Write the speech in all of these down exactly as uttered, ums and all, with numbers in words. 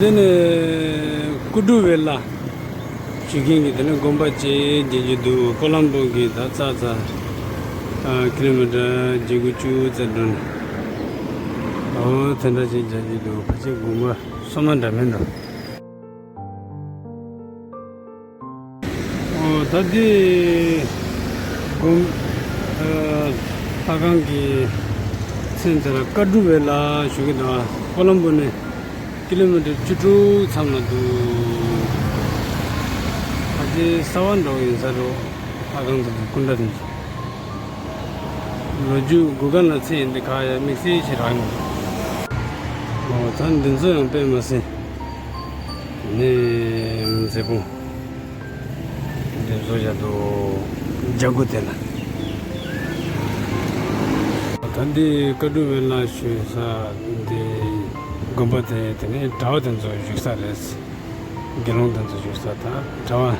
དེ་ནས་ཀུ་ཌུ་ཝེ་ལ་ཞུ་མཁན་གྱི་དེ་ནས་དགོན་པ་བཅས་རྒྱག་རྒྱུ་འདུག་ཀོ་ལམ་པོ་གི་ད་ཙག་ཙག་ཨ་ཀི་ལོ་མི་ཊར་བརྒྱད་དགུ་བཅུ་ཙམ་འགྲོ་ནས། འོ་དེ་འདྲ་ཅིག་རྒྱག་རྒྱུ་འདུག་ཕལ་ཆེར་དགོན་པ་སོ་མ་འདྲ་མིན་འདུག་ཨོ་ད་ལྟའི་དགོན་ཨ་ལྷ་ཁང་གི་མཚན་དེ་ལ་ཀ་ཌུ་ཝེ་ལ་ཞུ་གི་འདུག་ཀོ་ལམ་པོ་ནས་ཀི་ལོ་མི་ཊར་བཅུ་དྲུག་མཚམས་ལ་འདུག་ད་ལྟའི་གསར་པ་འགྲོ་གི་ཡིན་ས་རེད། ལྷ་ཁང་དེ་ཚོ་སྐུ་འདྲ་དེ་ཚོ། ལོ་རྒྱུས་གོ་སྐབས་ལ་ཚེ་ཡིན་འདི་ག་ཡ་དམིགས་བསལ་ཞིག་རག་མི་འདུག་ཨོ་ད་འདི་ཚོ་ཡང་དཔེ་མི་སྲིད་ནས་མཛེས་པོ། འདི་བཟོ་བཞག་འདུག་རྒྱ་སྒོ་དེ་ལ། ད་འདི་ཀ་ཌུ་ཝེ་ལ་ཞུ་ས་འདི་དགོན་པ་དེ་དེ་ནས་གྲྭ་པ་དེ་ཚོ་བཞུགས་ས་རེད། དགེ་སློང་དེ་ཚོ་བཞུགས་ས་ད་གྲྭ་པ་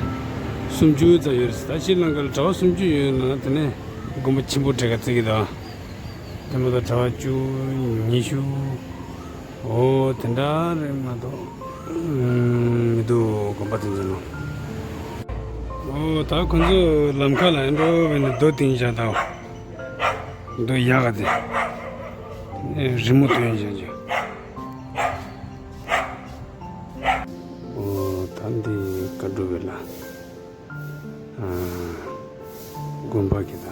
སུམ་ཅུ་ཙམ་ཡོད་རེད། ད་ཤྲི་ལང་ཀར་གྲྭ་པ་སུམ་ཅུ་ཡོད་ན་དེ་ནས་དགོན་པ་ཆེན་པོ་གྲས་ཀ་བརྩི་གི་འདུག་དེ་མ་གཏོགས་གྲྭ་པ་བཅུ་ཉི་ཤུ། འོ་དེ་འདྲ་རེད་མ་གཏོགས་མི་འདུག་དགོན་པ་དེ་ཚོ་ནང་། འོ་ད་ཁོ་ཚོ་ལམ་ཁ་ལ་ཡིན་འགྲོ་བས་ནས་རྡོ་བཏིང་བཞག་དང་། རྡོ་ཡག་ག་དེ་རི་མོ་བཏོན་བཞག་ཅིག་འོ་ད་འདི་ཀ་ཌུ་ཝེ་ལ་དགོན་པ་གི་ད་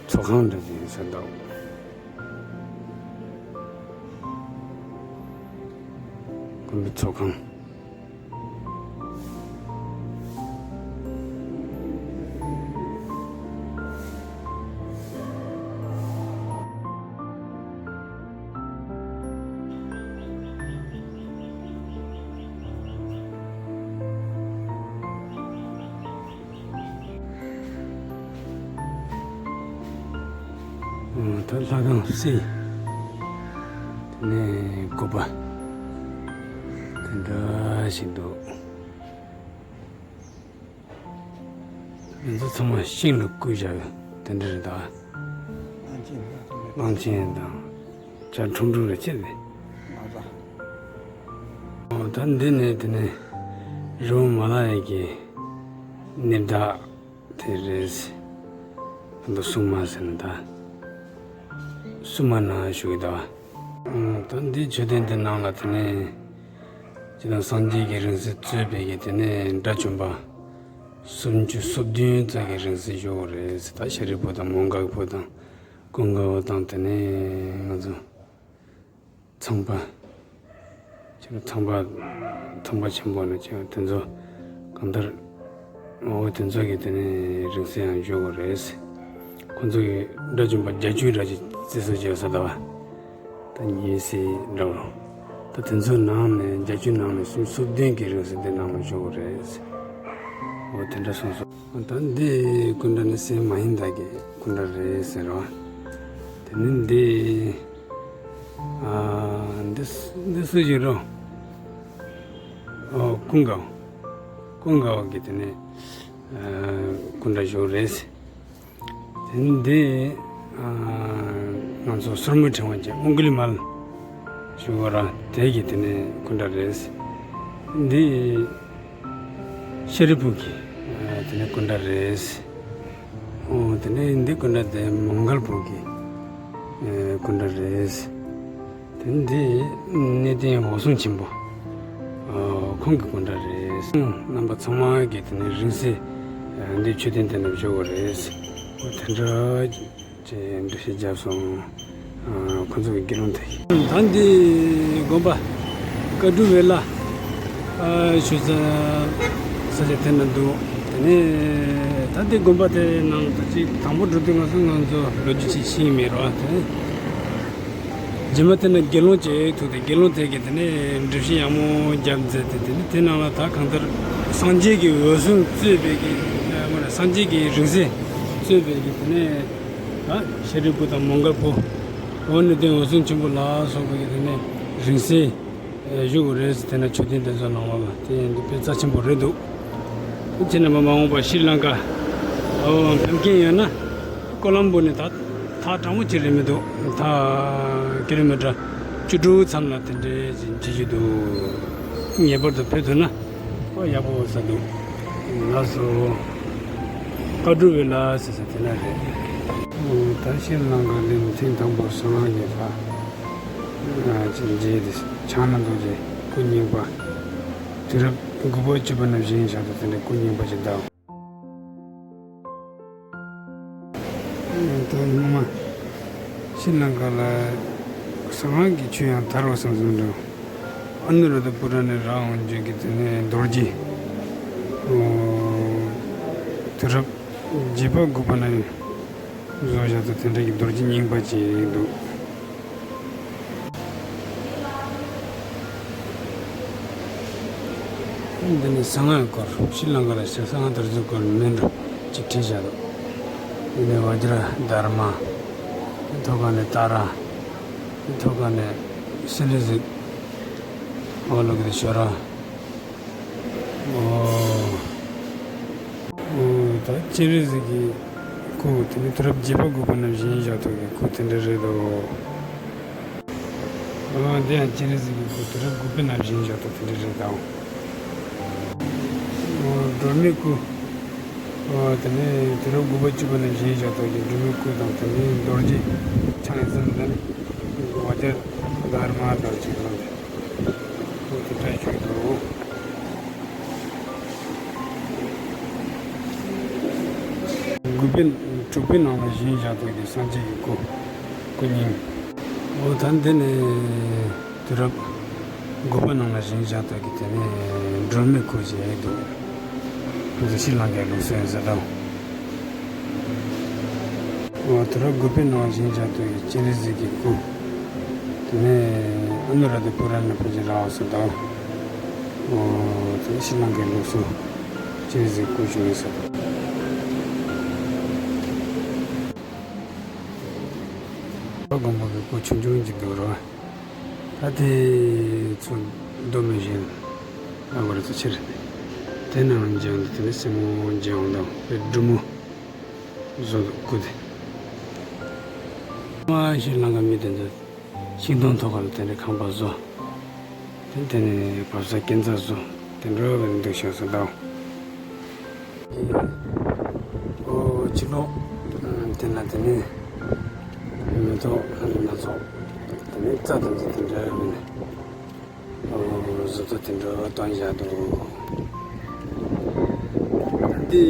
ཚོགས་ཁང་འདྲ་ཅིག་ཡིན་ས་འདུག་དགོན་པའི་ཚོགས་ཁང་། ད་ལྷ་ཁང་གསེར། དེ་ནས་སྐུ་པར་དེ་འདྲ་ཞིག་འདུག་འདི་ཚོ་ཚང་མ་ཤིང་ལ་བརྐོས་བཞག་ཡོད་དེ་འདྲ་རེད་ད། གླང་ཆེན་དང་བྱ་ཁྲུང་ཁྲུང་རེ་ཆེ་རེད། ད་འདི་ནས་དེ་ནས་རི་བོ་མ་ལ་ཡ་གི་གནས་བདག་དེ་རེད། ཨ་མདོ་སྲུང་མ་ཟེར་ན་ད། སྲུང་མ་ན་བཞུགས་ཡོད་ད། ད་འདི་མཆོད་རྟེན་འདི་ནང་ལ་དེ་ནས་ཅི་དང་སངས་རྒྱས་ཀྱི་རིང་བསྲེལ་གཙོས་པའི་གི་དེ་ནས་དགྲ་བཅོམ་པ་སུམ་ཅུ་སོ་བདུན་ཙམ་གྱི་རིང་བསྲེལ་བཞུགས་ཡོད་རེད། ད་ཤཱ་རིའི་བུ་དང་མོའུ་འགལ་བུ་དང་ཀུན་དགའ་བོ་དང་དེ་ནས་ང་ཚོ་ཚངས་པ། ཁྱེད་རང་ཚངས་པ་ཚངས་པ་ཆེན་པོ་ནས་ཁྱེད་དེ་ཚོ་གང་ལྟར་འོ་དེ་ཚོ་གི་དེ་ནས་རིང་བསྲེལ་ཡང་བཞུགས་ཡོད་རེད། ཁོ་ཚོ་གི་དགྲ་བཅོམ་པ་བརྒྱད་ཅུ་འདྲ་ཅིག་རྩི་སྲོལ་ཅིག་ཡོད་ས་ད་བ། ད་ཉེ་སྲས་འདྲ་བོ། ད་དེ་ཚོའི་ནང་ནས་བརྒྱད་ཅུ་ནང་ནས་སུམ་ཅུ་སོ་བདུན་གྱི་རིང་བསྲེལ་འདི་ནང་ལ་བཞུགས་ཡོད་རེད། འོ་དེ་འདྲ་གསུངས་སོང་། ད་འདི་སྐུ་འདྲ་ནི་སེ་མ་ཧིན་དཱ་གི་སྐུ་འདྲ་རེད་ཟེར་བ། དེ་ནི་འདི། ཨ། འདི་སུ་འདི་སུ་ཞིག་རོ། ཨོ་ཀུན་དགའ་བོ། ཀུན་དགའ་བོ་གི་དེ་ནས་ཨ་སྐུ་འདྲ་བཞུགས་རེད། དེ་ནི་འདི་ཨ་ང་ཚོ་སོར་མོའི་ཕྲེང་བ་ཅན་ཨུང་གུ་ལི་མལ་ཞུ་བ་ར་དེ་གི་དེ་ནས་སྐུ་འདྲ་རེད། འདི། ཤཱ་རིའི་བུ་གི་ཨ་དེ་ནས་སྐུ་འདྲ་རེད། ཨོ་དེ་ནས་འདི་སྐུ་འདྲ་དེ་མོའུ་འགལ་བུ་གི་ཨ་སྐུ་འདྲ་རེད། དེ་ནས་འདི་གནས་བརྟན་འོད་སྲུང་ཆེན་པོ། ཨོ་ཁོང་གི་སྐུ་འདྲ་རེད། རྣམ་པ་ཚང་མ་གི་དེ་ནས་རིང་བསྲེལ་ཨ་འདི་མཆོད་རྟེན་དེ་ནས་བཞུགས་པ་རེད། ཨོ་དེ་འདྲ། ཅེས་འགྲེལ་བཤད་བརྒྱབ་སོང་། ཨ་ཁོ་ཚོ་གི་དགེ་སློང་དེ། ད་འདི་དགོན་པ་ཀ་ཌུ་ཝེ་ལ་ཨ་ཞུ་ས་ས་ཆ་དེ་ན་འདུག་དེ་ནས་ད་འདི་དགོན་པ་དེ་ནང་ད་ཅིག་དང་པོ་འགྲོ་དུས་ང་ཚོ་ང་ཚོ་ལོ་རྒྱུས་ཅིག་ཤེས་ཀྱི་མེད་རོགས་དེ། རྗེས་མ་དེ་ན་དགེ་སློང་ཅིག་ཐུག་སྟེ་དགེ་སློང་དེ་གིས་དེ་ནས་འགྲེལ་བཤད་ཡག་མོ་བརྒྱབ་མཛད་དེ་དེ་ནས་དེ་ནང་ལ་ད་གང་ལྟར་སངས་རྒྱས་ཀྱི་འོད་སྲུང་གཙོས་པའི་གི་སངས་རྒྱས་ཀྱི་རིང་བསྲེལ་གཙོས་པའི་གི་དེ་ནས། ད་ཤཱ་རིའི་བུ་དང་མོའུ་འགལ་བུ། འོ་གནས་བརྟན་འོད་སྲུང་ཆེན་པོ་ལ་སོགས་པའི་དེ་ནས་རིང་བསྲེལ་བཞུགས་དགོས་རེད་ཟེར། དེ་ན་མཆོད་རྟེན་དེ་ཚོ་ནང་ལོགས་ལ་དེ་ཡིན་དུས་དཔེ་རྩ་ཆེན་པོ་རེད་འདུག་ཁྱེད་རྣམ་པ་མ་འོངས་པ་ཤྲི་ལང་ཀ་འོ་ཕེབས་མཁན་ཡོད་ན་ཀོ་ལམ་པོ་ནས་ད་ཐག་དྲག་མོ་ཅིག་རེད་མི་འདུག་ད་ཀི་ལོ་མི་ཊར་བཅུ་དྲུག་མཚམས་ལ་དེ་འདྲའི་ཅིག་མཇལ་རྒྱུ་འདུག་ངེས་པར་དུ་ཕེབས་ཐུབ་ན་ཨོ་ཡག་པོ་ཟེར་འདུག་ལགས་སོ། ཀ་ཌུ་ཝེ་ལ་ཟེར་ས་དེ་ན་རེད། ཨོ་ད་ཤྲི་ལང་ཀ་ལ་ཐེངས་དང་པོ་གསང་སྔགས་ཀྱི་ལྷ་ཅིག་མཇལ་ཏེ་བྱང་ན་རྡོ་རྗེ་སྐུ་རྙིང་པ། དུས་རབས་དགུ་པ་བཅུ་པ་ནང་བཞེངས་བཞག་འདུག་དེ་འདྲའི་སྐུ་རྙིང་པ་ཅིག་འདུག་ད་སྔོན་མ་ཤྲི་ལང་ཀ་ལ་གསང་སྔགས་ཀྱི་ཆོས་ཡང་དར་བ་བསམ་བསམ་འདུག་ཨ་ནུ་རཱ་དྷ་པུ་ར་ནས་རག་འོང་རྒྱུ་གི་དེ་ནས་རྡོ་རྗེ། ཨོ། དུས་རབས་བརྒྱད་པ་དགུ་པ་ན་བཟོ་བཞག་འདུག་དེ་འདྲ་གི་རྡོ་རྗེ་རྙིང་པ་ཅིག་འདུག་འདི་ནི་གསང་སྔགས་སྐོར། ཤྲི་ལང་ཀ་ལ་གསང་སྔགས་དར་ཚུལ་སྐོར་མེ་འབྲུ་ཅིག་བྲིས་བཞག་འདུག་འདི་ནི་བཛྲ་དྷརྨ། ཐོག་ཁ་ནས་ཏཱ་ར། ཐོག་ཁ་ནས་སེ་ལེ་ཟིག་འོག་ལོག་གི་ཤོ་ར། ཨོ། ཨོ། ད་སྤྱན་རས་གཟིགས་ཀྱི་སྐུ་དེ་ནི་དུས་རབས་བརྒྱད་པ་དགུ་པ་ནང་བཞེངས་བཞག་ཐོག་གི་སྐུ་དེ་འདྲ་རེད་དོ། ཨོ། འདི་ཡང་སྤྱན་རས་གཟིགས་ཀྱི་སྐུ་དུས་རབས་དགུ་པའི་ནང་བཞེངས་བཞག་ཐོག་དེ་འདྲ་རེད་དོ། ཨོ། སྒྲོལ་མའི་སྐུ། ཨོ། དེ་ནི་དུས་རབས་དགུ་པ་བཅུ་པ་ནང་བཞེངས་བཞག་ཐོག་གི་སྒྲོལ་མའི་སྐུ་དང་དེ་ནི་རྡོ་རྗེ་འཆང་ཡི་ཙམ་དང་བཛྲ་དྷརྨ་རྡོ་རྗེ་ལ། ཨོ། དེ་འདྲ་ཞིག་འདུག་དགུ་པའི་དྲུག་པའི་ནང་ལ་བཞེངས་བཞག་ཐོག་གི་སངས་རྒྱས་ཀྱི་སྐུ། སྐུ་རྙིང་། ཨོ། ད་འདི་ནི་དུས་རབས་དགུ་པ་ནང་ལ་བཞེངས་བཞག་ཐོག་གི་དེ་ནི་སྒྲོལ་མའི་སྐུ་ཞིག་འདུག་འདི་ཤྲི་ལང་ཀའི་ལུགས་སྲོལ་ཡིན་ཟེར་དང་། ཨོ། དུས་རབས་དགུ་པའི་ནང་བཞེངས་བཞག་ཐོག་གི་སྤྱན་རས་གཟིགས་ཀྱི་སྐུ། དེ་ནས་ཨ་ནུ་རཱ་དྷ་པུ་ར་ནས་ཕར་ཅིག་རག་པ་སོགས་དང་། ཨོ། དེ་ཤྲི་ལང་ཀའི་ལུགས་སྲོལ་སྤྱན་རས་གཟིགས་སྐུ་བཞུགས་ཡོད་ས་དང་། མགོན་པོ་གི་སྐུ་ཆུང་ཆུང་ཅིག་འདུག་རོ། ད་དེ་ཚོ་མདོ་མི་བཞིན་ལ་བར་དུ་ཕྱིར། དེ་ནང་འཇང་དུ་དེ་ནས་སེ་མོ་འཇང་དང་དེ་སྒྲུབ་མོ། བཟོ་དགོས་ཏེ། མ་ཤྲི་ལང་ཀ་མི་དེ་ཚོ་ཤིང་སྡོང་ཐོག་ཁ་ལ་དེ་འདྲའི་ཁང་པ་བཟོ། དེ་དེ་ནས་བབས་ས་སྐས་འཛེག་བཟོ། དེ་འདྲ་བའི་འདུག་ཤག་ས་དང་། ཨོ། ཕྱི་ལོགས་དེ་ན་དེ་ནས་མེ་ཏོག་ལ་ལ་སྣ་ཚོགས། དེ་ནས་རྩྭ་དང་དེ་འདྲ་བའི། ཨོ། བཟོ་ལྟ་དེ་འདྲ་བཏོན་བཞག་འདུག་འདི་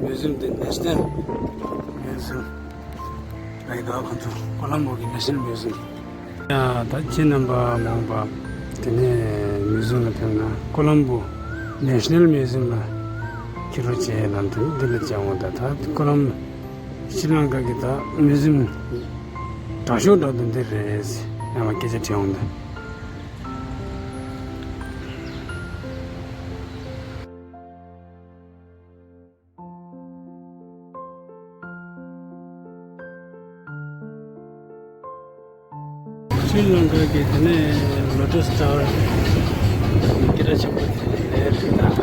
མིའུ་ཟིམ་དེ་ནེ་ཤ་ནལ་མིའུ་ཟིམ་རེད་འདུག་ཁོང་ཚོ་ཀོ་ལམ་བོ་གི་ནེ་ཤ་ནལ་མིའུ་ཟིམ། ཡ། ད་ཁྱེད་རྣམ་པ་མ་འོངས་པ་དེ་ནས་མིའུ་ཟིམ་ལ་ཕེབས་ན་ཀོ་ལམ་བོ་ནེ་ཤ་ནལ་མིའུ་ཟིམ་ལ་ཁྱེད་རོགས་བྱེད་ལབ་དུས་འདི་ལ་བཅར་འོང་། ད་ད་ཀོ་ལམ་ཤྲི་ལང་ཀ་གི་ད་མིའུ་ཟིམ་དྲག་ཤོས་འདྲ་འདུག་འདི་རེད། ཡང་ན་སྐད་ཆ་དྲིས་འོང་ད། ཤྲི་ལང་ཀ་གི་དེ་ནས་ལོ་ཊས་ཊ་ཝར་སྐད་གྲགས་ཆེན་པོ་དེ་ནས་རེད་ད།